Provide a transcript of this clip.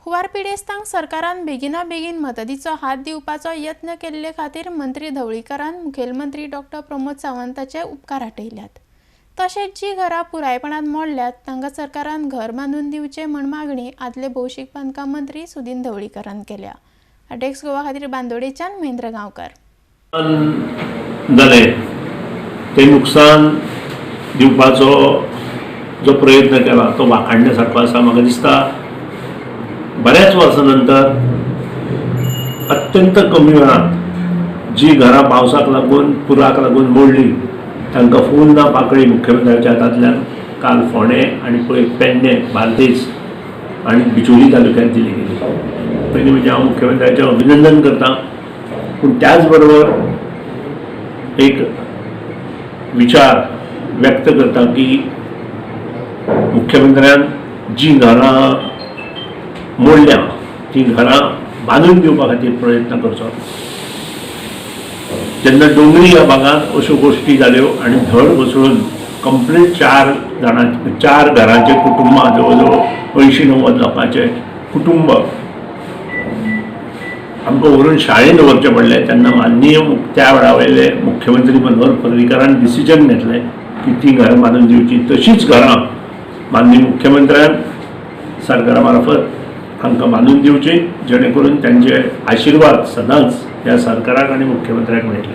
हुंवार पिडेस्तांक सरकारान बेगिना बेगीन मदतीचो हात दिवपाचो यत्न केल्ले खातीर मंत्री ढवळीकारान मुखेलमंत्री डॉक्टर प्रमोद सावंताचे उपकार आटयल्यात. तशेंच जी घरां पुरायपणान मोडल्यात तांकां सरकारान घर बांदून दिवचें म्हण मागणी आदले भौशीक बांदकाम मंत्री सुदिन ढवळीकारान केल्या. अडेक्स गोवा खातीर बांदोडेच्यान महेंद्र गांवकर. जालें तें नुकसान दिवपाचो जो प्रयत्न केला तो वाखाणण्या सारको आसा. म्हाका दिसता बऱ्याच वर्सां नंतर अत्यंत कमी वेळांत जी घरां पावसाक लागून पुराक लागून मोडली तांकां फूल ना पाकळी मुख्यमंत्र्याच्या हातांतल्यान काल फोंडें आनी पयर पेडणें, बार्देस आनी बिचोली तालुक्यांत दिली गेली. पयलीं म्हणजे हांव मुख्यमंत्र्याचें अभिनंदन करतां, पूण त्याच बरोबर एक विचार व्यक्त करता की मुख्यमंत्र्यान जी घरां मोडल्या ती घरां बांदून दिवपा खातीर प्रयत्न करचो. जेन्ना डोंगरी ह्या भागांत अश्यो गोश्टी जाल्यो आनी धड कोसळून कंप्लीट 4 घरांचे कुटुंबां, जवळ जवळ 80-90 लोकांचे कुटुंब आमकां व्हरून शाळेंत दवरचें पडलें, तेन्ना माननीय त्या वेळा वयले मुख्यमंत्री मनोहर पर्रीकारान डिसिजन घेतलें की ती घरां बांदून दिवची. तशींच घरां माननीय मुख्यमंत्र्यान सरकारा मार्फत तांकां बांदून दिवची, जेणे करून तांचे आशिर्वाद सदांच ह्या सरकाराक आनी मुख्यमंत्र्याक मेळटले.